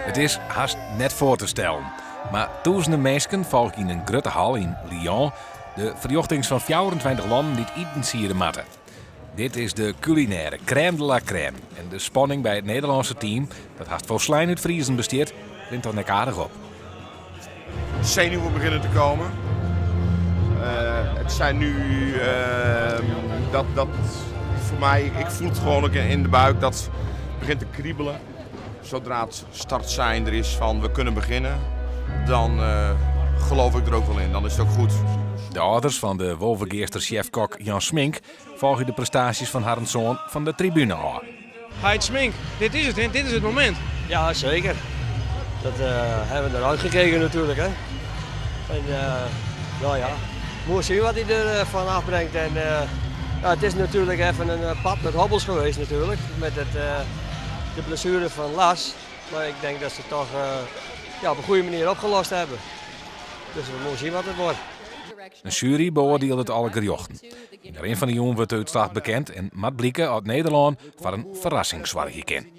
It is hast net foar te stellen, mar tûzenen minsken folgje yn in grutte hal yn Lyon de ferrjochtings fan 24 lannen dy't itensiede moatte. Dit is de kulinêre crème de la crème en de spanning by it Nederlânske team, dat hast folslein út Friezen bestiet, rint dan ek aardich op. Zenuwen beginnen te komen. Het zijn nu dat voor mij, ik voel het gewoon ook in de buik, dat het begint te kriebelen. Zodra het startsein er is van we kunnen beginnen, dan geloof ik er ook wel in. Dan is het ook goed. De âlders fan de Wolvegeaster sjefkok Jan Smink folgje de prestaasjes fan harren soan fan de tribune ôf. Heit Smink, dit is het, hè? Dit is het moment. Ja, zeker. Dat hebben we eruit gekeken natuurlijk. Hè? En nou ja, moet zien wat hij ervan afbrengt. En ja, het is natuurlijk even een pad met hobbels geweest natuurlijk. Met de blessure van Lars. Maar ik denk dat ze het toch, ja, op een goede manier opgelost hebben. Dus we moeten zien wat het wordt. In sjuery beoardielet alle gerjochten. Yn de rin fan de jûn wurdt de útslach bekend en moat bliken oft Nederlân foar in ferrassing soargje kin.